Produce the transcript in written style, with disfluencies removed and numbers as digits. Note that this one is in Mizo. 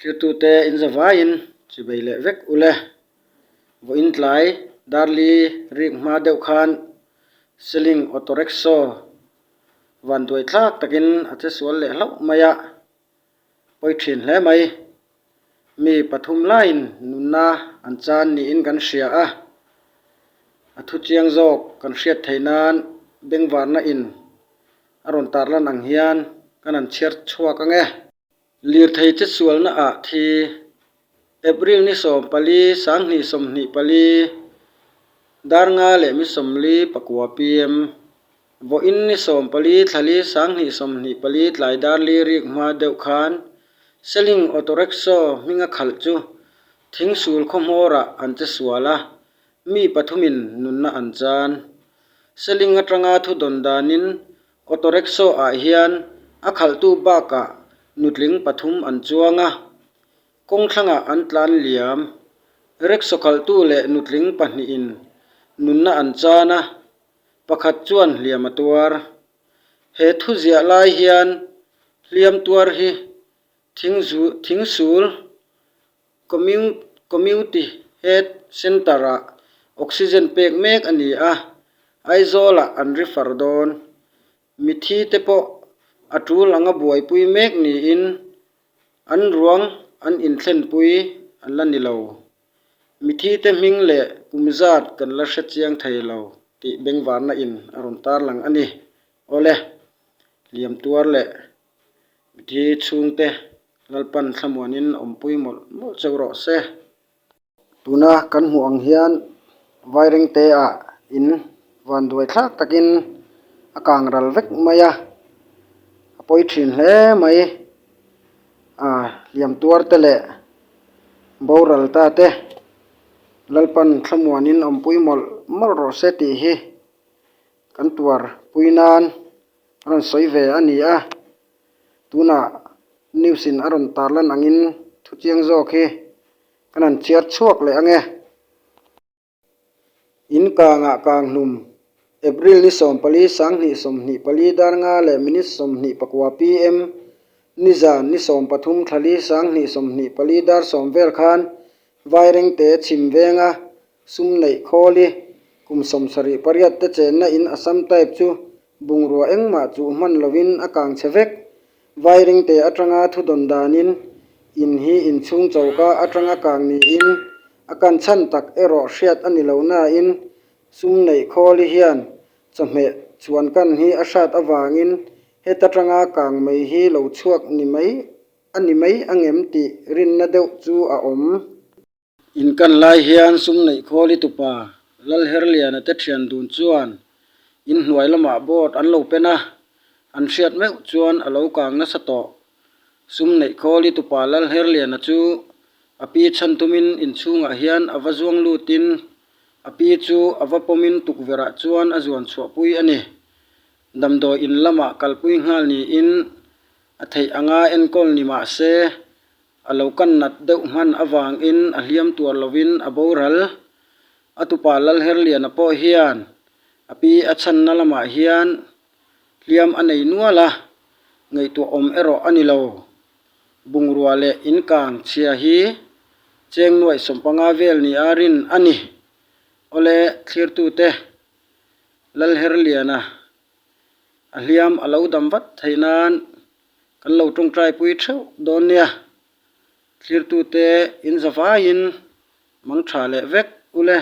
Thlirtute in zavaiin chibei leh vek ule. Vawiin tlai Darli rik hma deuh khan Seling Auto Rickshaw vanduai thlak takin a che sual leh hlauh mai a, pawi thin hle mai. Mi pathum laiin nunna an chan niin kan hria a, a thu chiang zawk kan hriat theih nan bengvarna in a rawn tarlan ang hian kan han chhiar chhuak ang e. Lirthei che sualna ah thi April ni 14 2024 dar nga leh mi 44 pm Vawiin ni 14 thlali 2024 tlai dar li rik hma deuh khan Seling Auto Rickshaw hminga khalh chu Thingsul khaw hmawrah an che sual a, mi pathumin nunna an chan. Seling atanga thu dawn danin Auto rickshaw ah hian a khalhtu bakah nutling pathum an chuang a, kawng thlangah an tlan liam. Rickshaw khalhtu leh nutling pahnihin nunna an chan a, pakhat chuan hliam a tuar. He thu ziah lai hian hliam tuar hi thingsul Community Health Centre-ah oxygen pek mek a ni a, Aizawl-ah an refer dawn. Mithi te pawh a tul anga buaipui mek niin an ruang an inthlenpui an la ni lo. Mithi te hming leh kum zat kan la hre chiang thei lo tih bengvarna in a rawn tarlang a ni. Awle, hliam tuar leh Mithi chhungte Lalpan thlamuanin awmpui mawlh mawlh cheu rawh se. Tuna kan hmuh ang hian Vairengte ah in vanduai thlak takin a kang ral vek mai a, a pawi thin hle mai. Ah hliam tuar te leh boral ta te Lalpan thlamuanin awmpui mawlh mawlh rawh se tih hi kan tuar pui nan a rawn sawi ve a ni a, tunah news in a rawn tarlan angin thu chiang zawk hi kan han chhiar chhuak leh ang e. In kangah kang hlum April ni 14 2024 dar nga leh minute 24 pm nizan ni 13 thlali 2024 dar sawm vel khan Vairengte chhim venga sum neih khawli kum 78 te chenna in Assam type chu Bungrua engmah chuh hman lovin a kang chhe vek. Vairingte atanga thu dawn danin in hi inchhung choka atanga kang niin a kan chhan tak erawh hriat a ni lo nain sum neih khawli hian chawhmeh chhuan kan hi a hrat avangin heta tanga kang mai hi lo chhuak ni mai a ni mai angem tih rinna deuh chu a awm. Inkan lai hian sum neih khawli tupa Lalherliana te thian dun chuan in hnuai lamah board an lo pen a, an hriat meuh chuan a lo kang nasa tawh. Sum neih khawli tupa Lalherliana chu a pi chhan tumin inchhungah hian a va zuang lutin a pi chu a va pawmin tukverhah chuan a zuan chhuahpui a ni. Damdawi in lamah kalpui nghal niin a theih anga enkawl ni mah se A lo kan nat deuh hman avangin a hliam tuar lovin a boral. A tupa Lalherliana pawh hian a pi a chhanna lamah hian hliam a nei nual a, ngaihtuah awm erawh a ni lo. Bungrua leh inkang chhia hi cheng nuaih 15 vel nia rin a ni. Awle thlirtute Lalherliana a hliam a lo dam vat theih nan Kan lo tawngtai pui theuh dawn nia, thlirtute in zavaiin mang tha leh vek ule.